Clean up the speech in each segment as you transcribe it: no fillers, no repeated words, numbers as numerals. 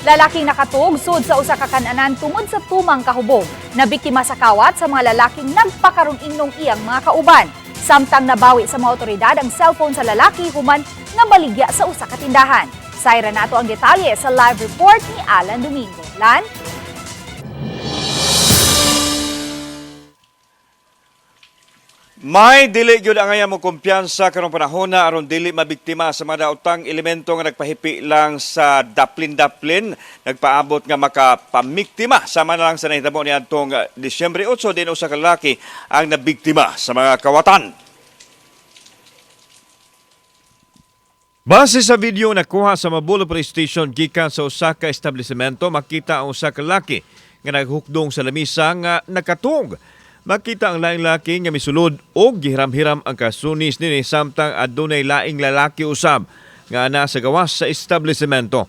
Lalaking nakatuog sud sa usa ka kananan tungod sa tumang kahubog. Nabiktima sa kawat sa mga lalaking nagpakaroon iyang mga kauban. Samtang nabawi sa mga otoridad ang cellphone sa lalaki human nabaligya sa usa ka tindahan. Sayra nato ang detalye sa live report ni Alan Domingo. Lan? May dili gyud ang mo kumpiyansa karong panahon na aron dili mabiktima sa mga daotang elemento nga nagpahipi lang sa daplin-daplin, nagpaabot nga makapamiktima sama na lang sa nahitabo niadtong Disyembre 8 din usa ka lalaki ang nabiktima sa mga kawatan. Base sa video nakuha sa Mabulo Police Station gikan sa usa ka establishmento, makita ang usa ka lalaki nga naghukdong sa lamisa nga nakatug. Makita ang laing laki nga misulod og gihiram-hiram ang kasunis nini samtang adunay laing lalaki usab nga ana sa gawas sa establishmento.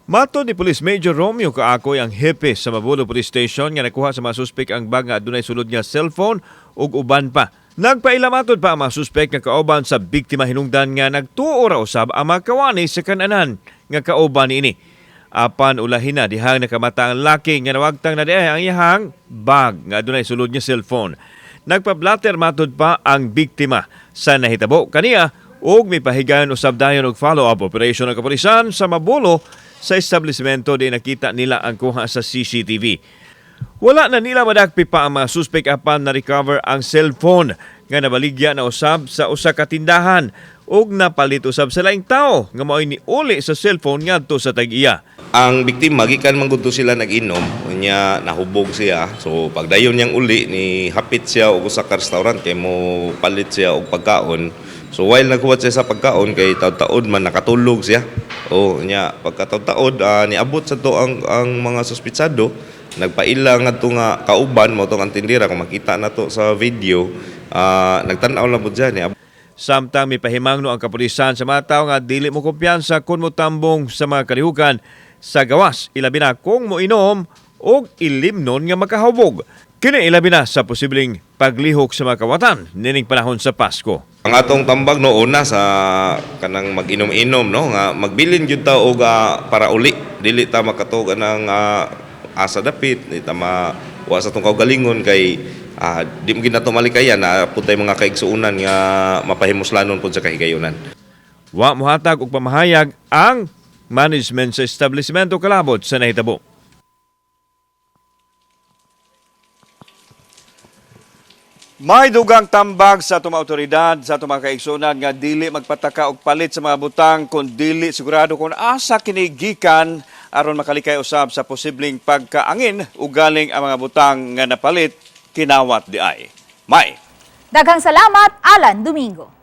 Matod ni Police Major Romeo Kaakoy, ang hepe sa Mabulo Police Station, nga nakuha sa mga suspek ang bag nga adunay sulod nga cellphone ug uban pa. Nagpaila matod pa ang mga suspek nga kauban sa biktima hinungdan nga nagtuo ra usab ang mga kawani sa kananan nga kauban niini. Apan ulahin na dihang nakamata ang laki nga nawagtang na diay ang iyahang bag nga adunay sulod nga cellphone. Nagpa-blatter matod pa ang biktima sa nahitabo kaniya ug mipahigayon usab dayon og follow-up operation ng kapulisan sa Mabolo sa establishmento di nakita nila ang kuha sa CCTV. Wala na nila madakpi pa ang mga suspek apan na-recover ang cellphone nga nabaligya na usab sa usa ka tindahan ug napalit usab sa laing tawo nga mao'y niuli sa cellphone ngadto sa tag-iya. Ang biktima gikan man gud to sila nag-inom, unya nahubog siya. So pagdayon niyang uli ni hapit siya og usa ka restaurant kay mo palit siya og pagkaon. So while naghuwat siya sa pagkaon kay taud-taod man nakatulog siya. O nya pagkataud-taod niabot sa to ang mga suspitsado, nagpaila ngadto nga kauban mo tong ang tindera kung makita na to sa video, nagtan-aw lang pud siya niabot. Samtang mipahimangno ang kapulisan sa mga tawo nga dili mo kumpiyansa kung motambong sa mga kalihukan sa gawas, ilabi na kung moinom og ilimnon nga makahubog. Kini ilabi na sa posibleng paglihok sa mga kawatan nining panahon sa Pasko. Ang atong tambag no una sa kanang mag-inom-inom no nga magbilin gyud ta og para uli, dili ta makatuog anang asa dapit, di ta ma wa sa atong kaugalingon kay di mo gyud nato malikayan na pud tay mga kaigsuonan nga mapahimuslanon pud sa kahigayunan. Wa mohatag og pamahayag ang management sa establishmento kalabot sa nahitabo. May dugang tambag sa atong mga otoridad, sa atong mga kaigsuonan nga dili magpataka og palit sa mga butang kung dili sigurado kung asa kini gikan aron makalikay usab sa posibleng pagkaangin o galing ang mga butang nga napalit kinawat di ay. May. Daghang salamat, Alan Domingo.